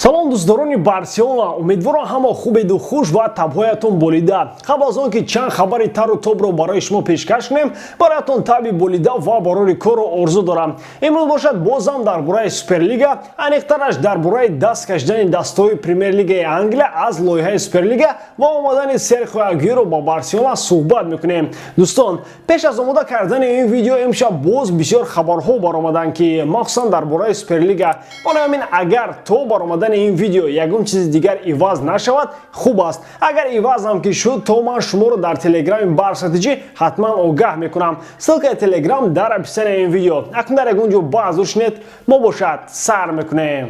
Салом, дӯстдорони Барселона! Умедворам, ҳама хубеду хуш ва табҳоятон болида. Қабл аз он ки чанд хабари тару тобро барои шумо пешкаш кунем, бароятон таби болида ва барори корро орзу дорам. Имрӯз бошад, бозам дар бораи Суперлига, аниқтараш дар бораи даст кашидани дастаҳои Премер-лигаи Англия аз лоиҳаи Суперлига ва омадани Серхио Агюэро ба Барселона суҳбат мекунем. Дӯстон, пеш аз омода кардани ин видео имшаб боз бисёр хабарҳо баромаданд, ки махсусан дар бораи Суперлига. Барои ҳамин, агар то баромадани ин видео ягон чизи дигар иваз нашавад, хуб аст. Агар иваз ҳам ки шуд, то ман шуморо дар телеграми Барсатиҷӣ ҳатман огаҳ мекунам. Ссылкаи телеграм дар описанияи ин видео. Акнун дар ягон ҷо баъзур шинед, мо бошад, сар мекунем.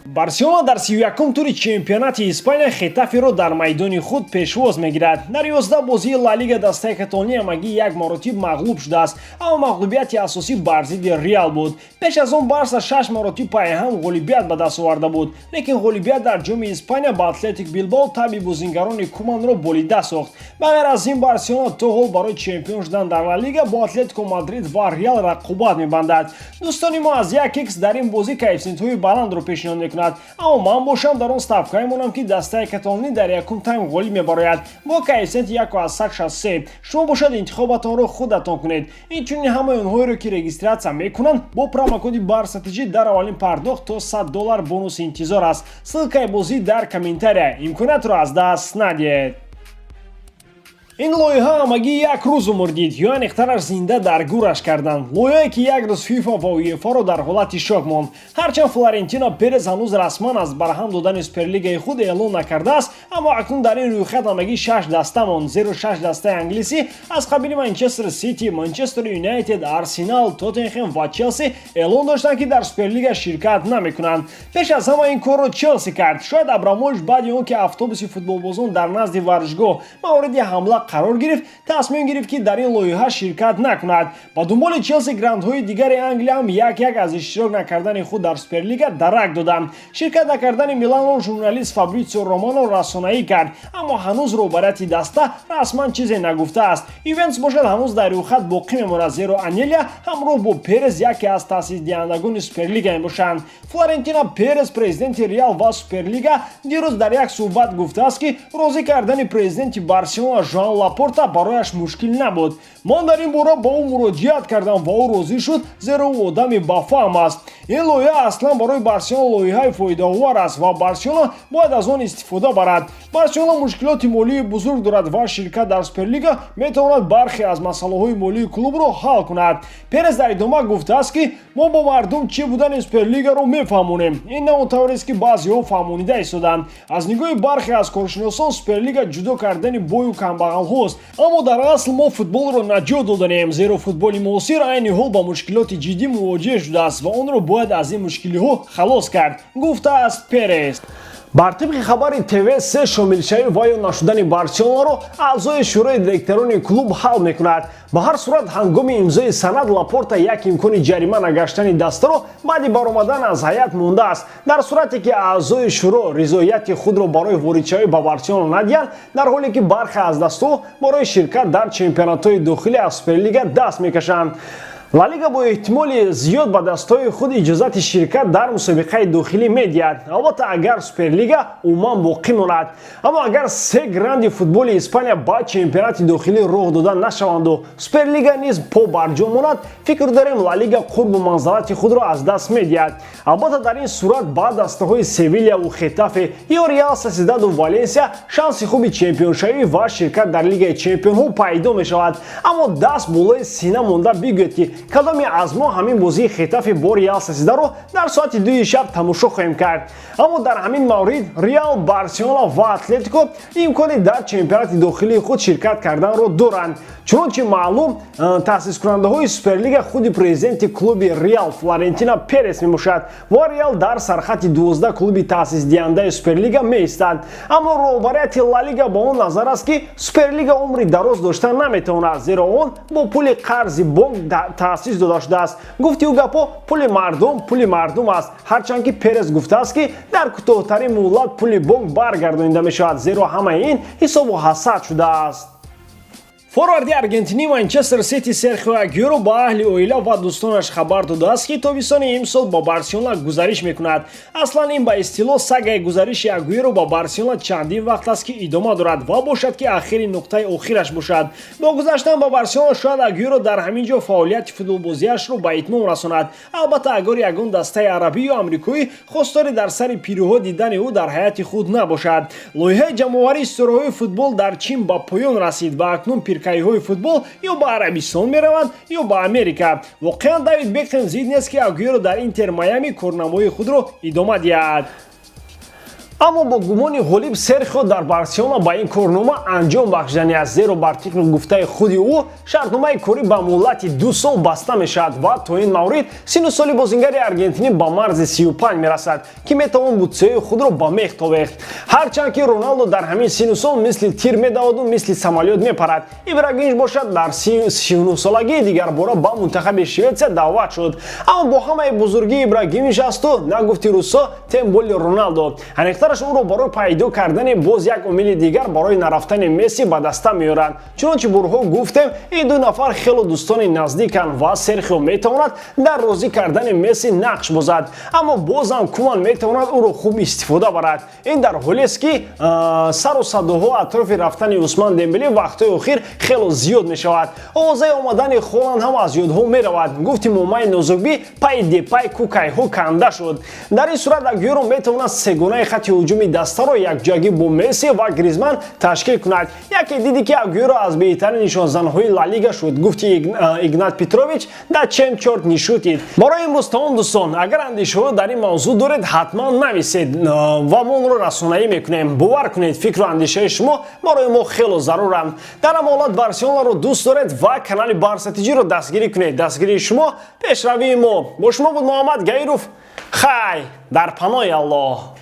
Барселона дар 31-ум тури чемпионати Испания Хетаферо дар майдони худ пешвоз мегирад. Дар 11 бозии Ла Лига дастаи каталония ҳамагӣ як маротиб мағлуб шудааст, аммо мағлубияти асосӣ бар зидди Реал буд. Пеш аз он Барса шаш маротиб пайҳам ғолибият ба даст оварда буд, лекин ғолибият дар Ҷоми Испания ба Атлетик Билбао таби бозингарони Куманро болида сохт. Ба ғайр аз ин, Барселона то ҳол барои чемпион шудан дар Ла Лига бо Атлетико Мадрид ва Реал рақобат мебандад. Дӯстони мо аз 1 х дар ин бозӣ коэффисиентҳои баландро пешниҳод мекунад, аммо ман бошам, дар он ставкае монам, ки дастаи каталонӣ дар якум тайм ғолиб мебарояд бо коэффисиенти 1,63. Шумо бошад, интихобатонро худатон кунед. Инчунин ҳамаи онҳоеро, ки регистрация мекунанд, бо промокоди БАРСАТИҷӣ дар аввалин пардохт то 100 доллар бонус интизор аст. Ссылкаи бозӣ дар комментария. Имкониятро аз даст надиҳед. Ин лоиҳа ҳамагӣ як рӯз умр дид, ё аниқтараш, зинда дар гӯраш карданд. Лоиҳае, ки як рӯз ФИФА ва УЕФАро дар ҳолати шок монд. Ҳарчанд Флорентино Перес ҳанӯз расман аз барҳам додани Суперлигаи худ эълон накардааст, аммо акнун дар ин рӯйхат ҳамагӣ шаш даста монд, зеро шаш дастаи англисӣ аз қабили Манчестер Сити, Манчестер Юнайтед, Арсенал, Тоттенхем ва Челси эълон доштанд, ки дар Суперлига ширкат намекунанд. Пеш аз ҳама ин корро Челси кард. Шояд Абрамович баъди он ки автобуси футболбозон дар назди варзишгоҳ мавриди ҳамла қарор гирифт, тасмим гирифт, ки дар ин лоиҳа ширкат накунад. Ба дунболи Челси грандҳои дигари Англия ҳам як як аз иштирок накардани худ дар Суперлига дарак доданд. Ширкат накардани Миланро журналист Фабритсио Романо расонаӣ кард, аммо ҳанӯз роҳбарияти даста расман чизе нагуфтааст. Ювентус бошад, ҳанӯз дар рӯйхат боқӣ мемонад, зеро Аньели ҳамроҳ бо Перес яке аз таъсисдиҳандагони Суперлига мебошанд. Флорентино Перес, президенти Реал ва Суперлига, дирӯз дар як суҳбат гуфтааст, ки розӣ кардани президенти Барселона Жоан Лапорта барояш мушкил набуд. «Ман дар ин бора ба ӯ муроҷиат кардам ва ӯ розӣ шуд, зеро ӯ одами бафаҳм аст. Ин лоиҳа аслан барои Барселона лоиҳаи фоидаовар аст ва Барселона бояд аз он истифода барад. Барселона мушкилоти молии бузург дорад ва ширкат дар Суперлига метавонад бархе аз масъалаҳои молии клубро ҳал кунад». Перес дар идома гуфтааст, ки мо бо мардум чӣ будани Суперлигаро мефаҳмонем. Ин на он таврест, ки баъзеҳо фаҳмонида истоданд. Аз нигоҳи бархе аз коршиносон, Суперлига ҷудо кардани бою камбағалҳост, аммо дар асл мо футболро наҷот доданем, зеро футболи муосир айни ҳол ба мушкилоти ҷиддӣ мувоҷеҳ шудааст ва онро бояд аз ин мушкилиҳо халос кард, гуфтааст Перес. Бар тибқи хабари ТВ3, шомилшавӣ ва ё нашудани Барселонаро аъзои шӯрои директорони клуб ҳал мекунад. Ба ҳар сурат, ҳангоми имзои санад Лапорта як имкони ҷарима нагаштани дастаро баъди баромадан аз ҳайат мондааст, дар сурате ки аъзои шӯро ризояти худро барои воридшавӣ ба Барселона надиҳанд, дар ҳоле ки бархе аз дастаҳо барои ширкат дар чемпионатҳои дохилӣ аз Суперлига даст мекашанд. Ла Лига бо эҳтимоли зиёд ба дастҳои худ иҷозати ширкат дар мусобиқаи дохилӣ медиҳад, албатта, агар Суперлига умуман боқӣ монад. Аммо агар се гранди футболи Испания ба чемпионати дохилӣ роҳ дода нашаванду Суперлига низ по барҷо монад, фикр дорем, Ла Лига қурбу манзалати худро аз даст медиҳад. Албатта, дар ин сурат ба дастаҳои Севиляву Хетафе ё Реал Сосьедаду Валенсия шанси хуби чемпионшавӣ ва ширкат дар Лигаи чемпионҳо пайдо мешавад. Аммо даст болои сина монда бигӯяд, ки кадоме аз мо ҳамин бозии Хетафе бо Реал Сосьедаро дар соати 2-и шаб тамошо хоҳем кард? Аммо дар ҳамин маврид Реал, Барселона ва Атлетико имкони дар чемпионати дохилии худ ширкат карданро доранд. Чунончи маълум, таъсискунандаҳои Суперлига худи президенти клуби Реал Флорентино Перес мебошад ва Реал дар сархати 12 клуби таъсисдиҳандаи Суперлига меистад. Аммо роҳбарияти Ла Лига ба он назар аст, ки Суперлига умри дароз дошта наметавонад, зеро он бо пули қарзи бонк таъсис дода шудааст. Гуфти ӯ гапҳо, пули мардум пули мардум аст, ҳарчанд ки Перес гуфтааст, ки дар кӯтоҳтарин муҳлат пули бонк баргардонида мешавад, зеро ҳамаи ин ҳисобу ҳасад шудааст. Форварди аргентинӣ Манчестер Сити Серхио Агюро ба аҳли оила ва дӯстонаш хабар додааст, ки тобистони имсол ба Барселона гузариш мекунад. Аслан, ин ба истилоҳ сагаи гузариши Агюро ба Барселона чандин вақт аст, ки идома дорад ва бошад, ки ахири нуқтаи охираш бошад. Бо гузаштан ба Барселона шояд Агюро дар ҳамин ҷо фаъолияти футболбозиашро ба итмом расонад. Албатта, агар ягон дастаи арабӣ ё амрикоӣ хостори дар сари пируҳо дидани ӯ дар ҳайати худ набошад. Лоиҳаи ҷамъоварии ситораҳои футбол дар Чин ба поён расид ва акнун пиркайҳои футбол ё ба Арабистон мераванд, ё ба Америка. Воқеан, Давид Бекхем зид нест, ки Агюро дар Интер Майами корнамоии худро идома диҳад, аммо бо гумони ғолиб Серхио дар Барселона ба ин корнома анҷом бахшидани аст, зеро бар тибқи гуфтаи худи ӯ шартномаи корӣ ба муҳлати 2 сол баста мешавад ва то ин маврид сину соли бозингари аргентинӣ ба марзи 35 мерасад, ки метавон бутсаҳои худро ба мех товехт. Ҳарчанд ки Роналдо дар ҳамин сину сол мисли тир медаваду мисли самолёт мепарад, Ибрагимович бошад, дар 39-солагии дигарбора ба мунтахаби Шветсия даъват шуд. Аммо бо ҳамаи бузургии Ибрагимович асту нагуфти русо, тем более Роналдо. Аниқтараш, ӯро барои пайдо кардани боз як омили дигар барои нарафтани Месси ба даста меоранд. Чунончи борҳо гуфтем, ин ду нафар хело дӯстони наздиканд ва Серхио метавонад дар розӣ кардани Месси нақш бозад, аммо бозам Куман метавонад ӯро хуб истифода барад. Ин дар ҳолест, ки сару садоҳо атрофи рафтани Усман Дембеле вақтҳои охир хело зиёд мешавад. Овозаи омадани Холанд ҳам аз ёдҳо меравад. Гуфти момаи нозукбӣ пай депай кукайҳо канда шуд. Дар ин сурат Агюро метавонад сегонаи хати ҳуҷуми дастаро якҷоягӣ бо Месси ва Гризман ташкил кунад. Яке диди, ки Агюро аз беҳтарин нишонзанҳои Ла Лига шуд. Гуфти Игнат Петрович: «Да чем чёрт не шутит». Барои имрӯз тамом, дӯстон. Агар андешаҳо дар ин мавзӯъ доред, ҳатман нависед ва мо онро расонаӣ мекунем. Бовар кунед, фикру андешаи шумо барои мо хело заруранд. Дар ҳама ҳолат, Барселонаро дӯст доред ва канали Барса Тиҷиро дастгирӣ кунед. Дастгирии шумо — пешравии мо. Бо шумо буд Муҳаммад Гаиров. Хай, дар паноҳи Аллоҳ.